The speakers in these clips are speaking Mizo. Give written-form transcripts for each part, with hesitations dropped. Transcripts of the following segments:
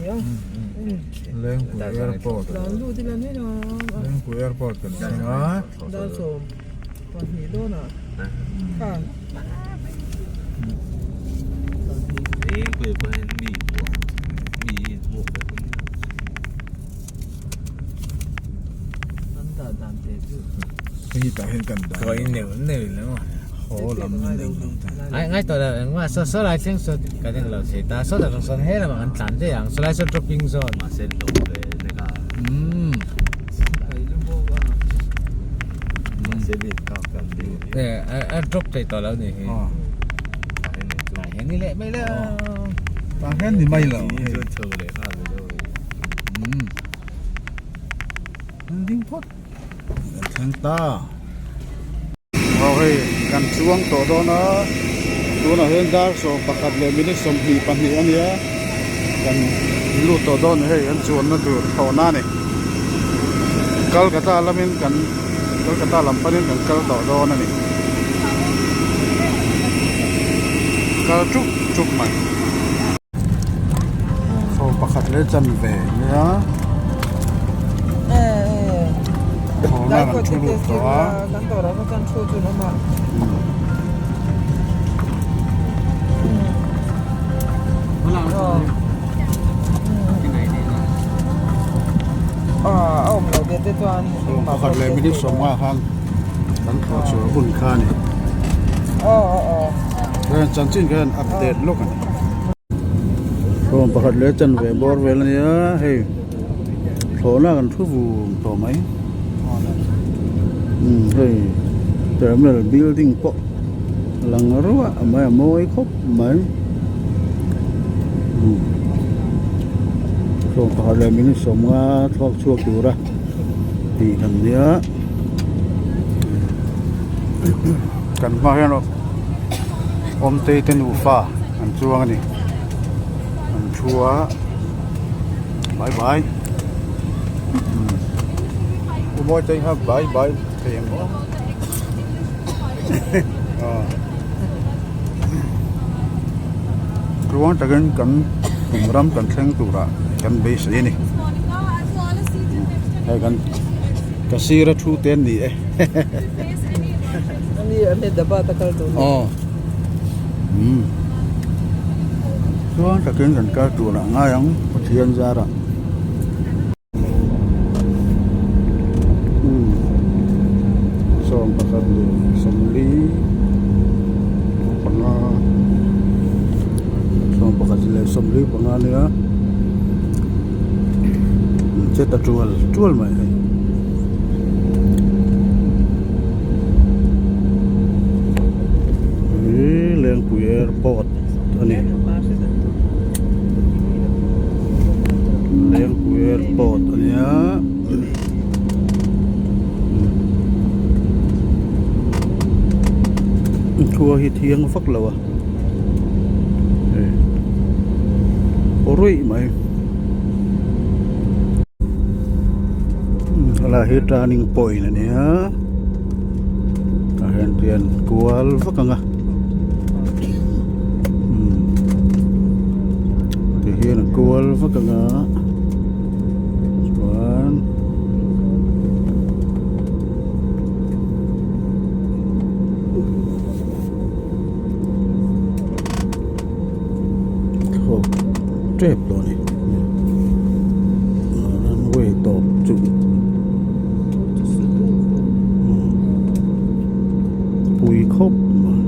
Lengpui airport Lengpui airport kan thleng a. Hei tah hian kan dah haw lam Ngai tawh lo engmah saw saw lai thleng saw kan eng lo thei ta saw tak sawn he lamah kan tlan daih ang saw lai saw dropping zone umm a drop thei tawh lo ni hi tah hian ni leh mai lo tah hian ni mai lo umm an ding phawt kan thleng ta aw hei kan chuang tawh dawn a tunah hian dar sawm pakhat leh minute 22 a nia kan lut tawh dawn a ni hei an chuanna tur thlawhna a ni Kolkata lamin kan Kolkata lam panin kan kal tawh dawn a ni kal tuk tuk mai sawm pakhat leh chanve a nia. Thlawhna kan thu lut tawh a. Pakhat leh minute sawmnga khan kan thlawh chhuah hun kha a ni. Chuan chanchin khan update lawk a ni. Sawm pakhat leh chanve bawr vel a nia hei. Thlawhna kan thu vum tawh mai umm hei terminal building pawh a lang ruah mai a mawi khawp mai umm sawm pakhat leh minute sawmnga thluak chhuak tura tih kan nia kan hma hian awmtei te nufa an chuang a ni an thu a. Bye bye. U mawi te kha bye bye thei ang aw. Tluang takin kan kum ram kan thleng turah kan beisei a ni. Hei kan ka sira thu te an ni e. Aw. Umm chuan takin kan kal tur ah ngai ang Pathian zarah umm sawm pakhat leh sawmli panga sawm pakhat leh sawmli panga nia che ta tual tual mai hei. Hi Lengpui airport a ni Lengpui airport a nia khua hi thiang vak lo a hei aw ruih mai. Helai hi turning point a nia tah hian pian kual vak ang a ti hian a kual vak ang a chuan thlawk tep tawh a ni runway tawp chu pui khawp mai.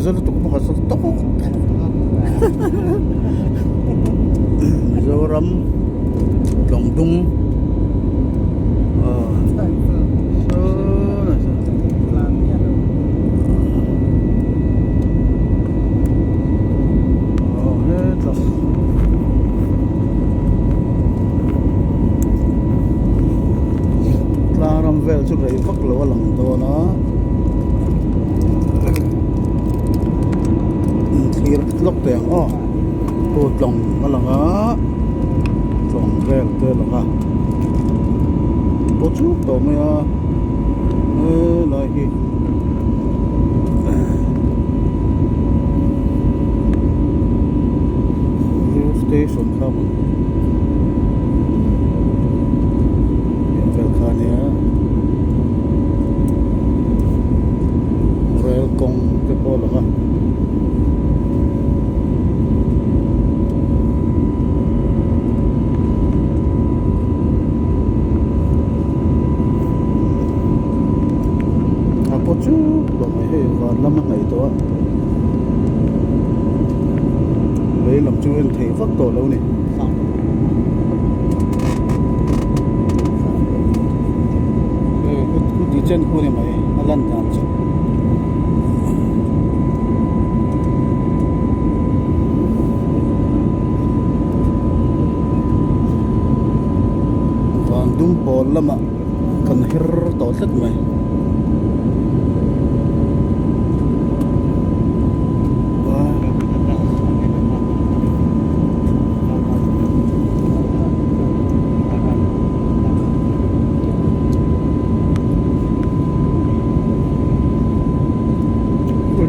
za lutuk bawk a saw tawk Mizoram tlawng dung aw saw aw hetah. Tlang ram vel chu rei vak lo a lang dawn a thlir lawk teh ang aw aw tlawng a lang a tlawng vel te a lang a paw chuk tawh mai a helai hi. Rail station kha maw tih vel kha ania rail kawng te pawh a lang a. A paw chuk tawh mai hei van lam a hnaih tawh a lei lam chu en theih vak tawh lo a ni hei khu ti chen khu a ni mai a lan dan chu. Van dum pawl lamah kan her tawh tlat mai.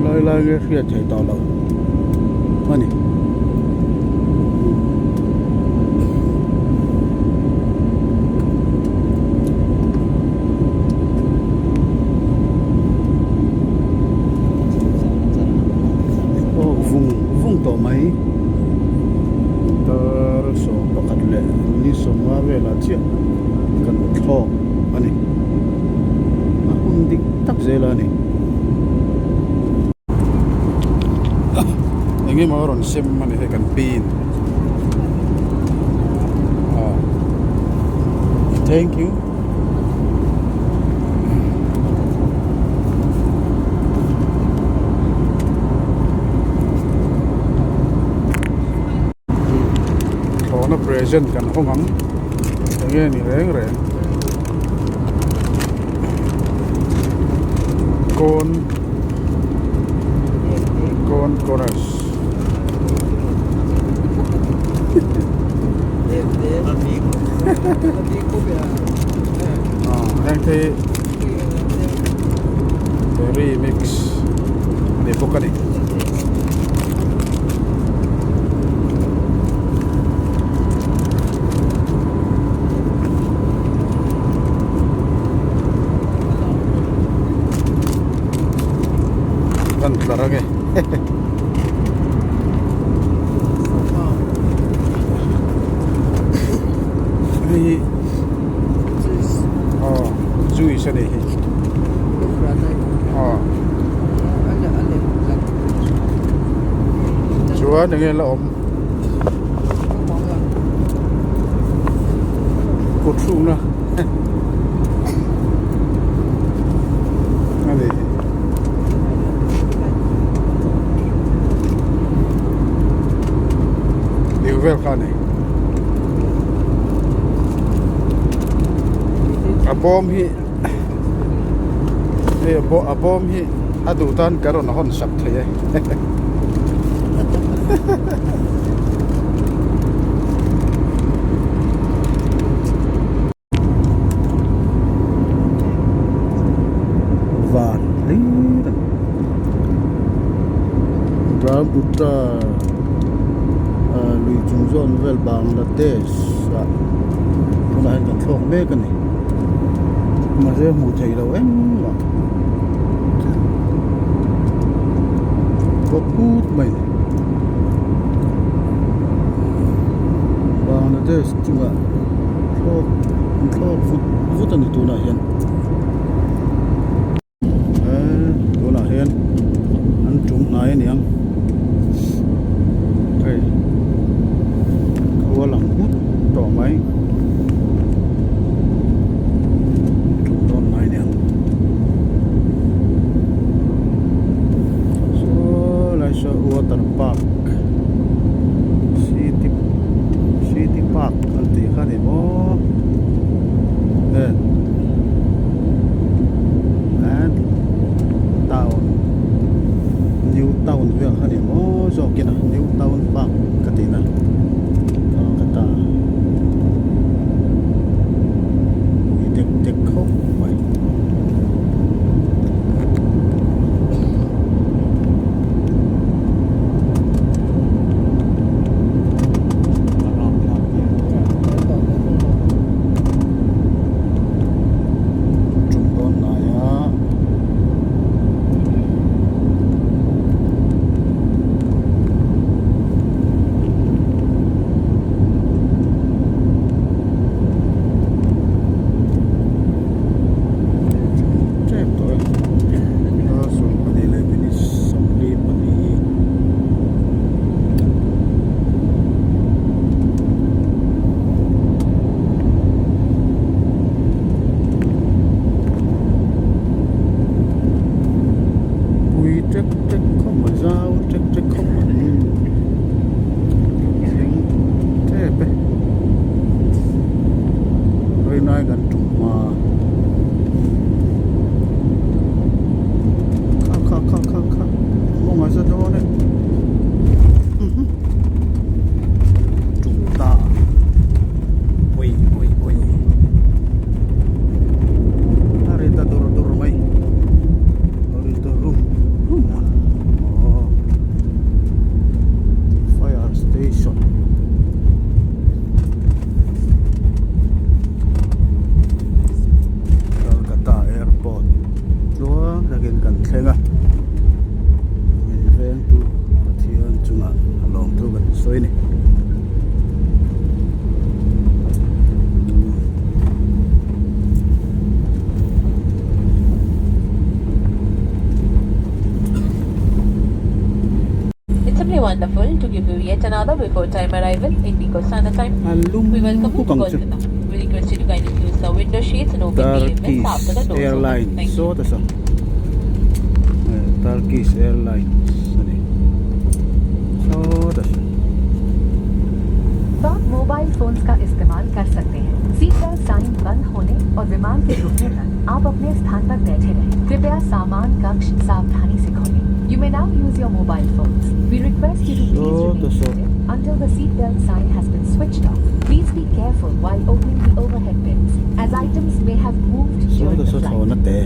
Lai lai nge hriat theih tawh loh a ni. Aw vung vung tawh mai dar 11 leh ni 15 velah chiah kan thlawk a ni a hun dik tak zel a ni. Engemaw a rawn sem a ni hei kan pin ah thank you thlawhna present kan hawng ang enge ni reng reng kawn kawn chorus ah heng te hi berry mix a ni bawk a ni. Kan tlar ange hei hi aw juice a nih hi aw chuan enge la awm. Kut hrukna a ni. Ding vel kha a ni. A bawm hi hei a bawm hi a duh tan ka rawn hawn sak thei e. Van hlir a ni. Brahmaputra lui chung zawn vel Bangladesh ah tunah hian kan thlawk mek a ni. Mahse hmuh theih loh engmah. Kawt phut mai a ni. Bangladesh chungah thlawk an thlawk vut vut a ni tunah hian. Tunah hian an tum hnai. Town vel kha ni maw zawkin a New Town Park ka tihna Kolkata pui dek dek khawp mai. Tum dawn hnai a. Tep tawh e. Dar 12 leh minute 42. Pui tek tek khawp mai zau tek tek khawp mai thleng tep e rinai kan tum hma kha kha kha kha kha mawng a za dawn e tum ta ui ui ui a ri ta dur dur mai a ri ta rum rum a aw fire station Calcutta airport tluang takin kan thleng a min vengtu Pathian chungah a lawmthu kan sawi a ni. It's simply wonderful to give you yet another before time arrival in Indigo Standard Time. We welcome you to Kolkata. We request you to kindly use the window shades and open the Turkish events after the doors open. Airlines Thank you. saw ta saw Turkish Airlines a ni saw ta saw. आप mobile phones का इस्तेमाल कर सकते हैं। Seat belt sign बंद होने और विमान के रुकने तक आप अपने स्थान पर बैठे रहें। कृपया सामान कक्ष सावधानी से खोलें। You may now use your mobile phones. We request you to please So remain the so. seated until the seat belt sign has been switched off. Please be careful while opening the overhead bins, as items may have moved Saw during ta the saw flight. thlawhna te.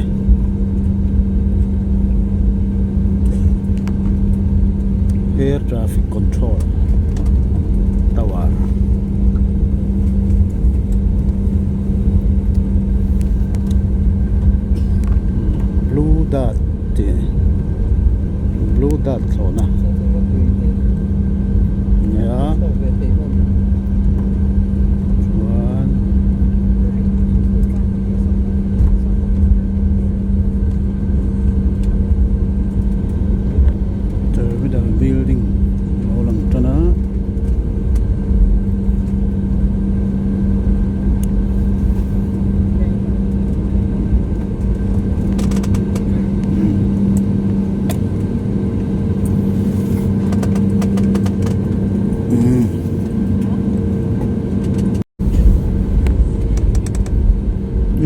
Air traffic control tower. Blue dart tih blue dart thlawhna nia chuan terminal building a lo lang tan a.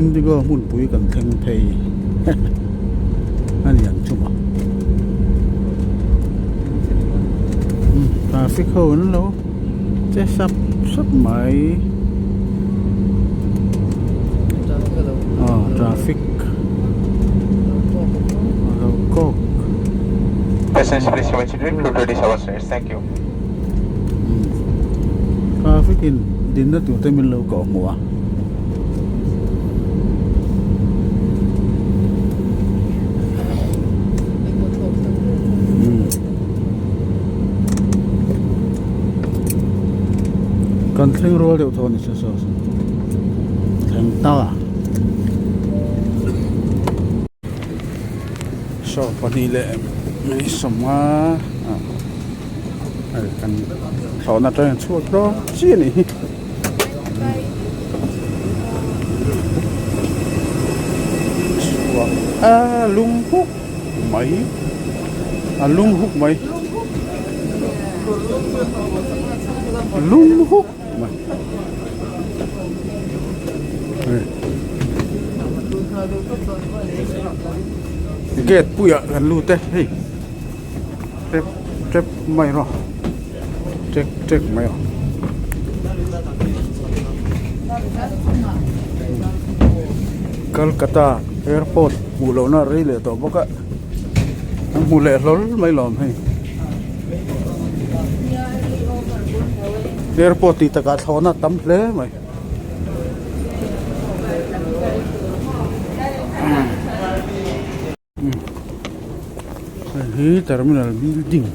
Indigo hmunpui kan thleng phei a ni ang chu maw traffic ho an lo che sap sap mai aw traffic a lo kawk. Passengers please remain seated to 27 minutes. Thank you. Traffic in dinna tur te min lo kawh hmuh a. Kan thleng rual deuh thaw a ni saw saw thleng ta a. 12 leh minute 50 ah kan thlawhna atangin chhuak dawn chiah a nih hi. Chhuak a lung huk mai a lung huk mai lung huk mai. Gate puiah kan lut e hei. tep tep mai rawh tek tek mai a. Calcutta airport hmuh lohna a rei leh tawh bawk a an hmu leh hlawl mai lawm hei airport tih takah thlawhna a tam hle mai. Hei hi terminal building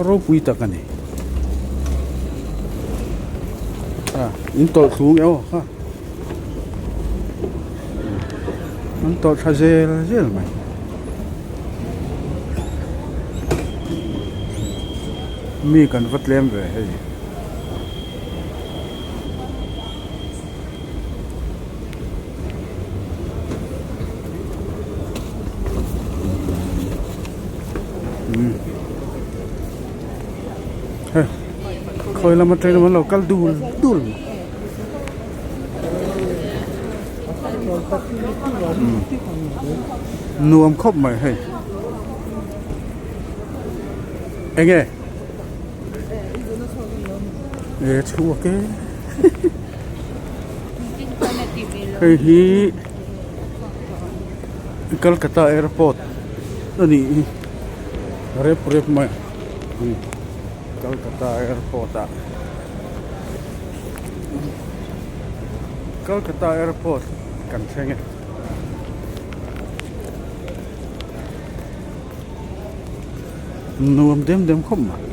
ropui tak a ni a in tawlh thlung emaw kha an tawlh thla zel zel mai mi kan va tlem ve hei. Hei khawi lama train an lo kal dul dul nuam khawp mai hei eng nge e chhuak e. Hei hi Calcutta airport a nih hi rep rep mai Calcutta airport ah Calcutta airport kan thleng e. Nuam dem dem khawp mai.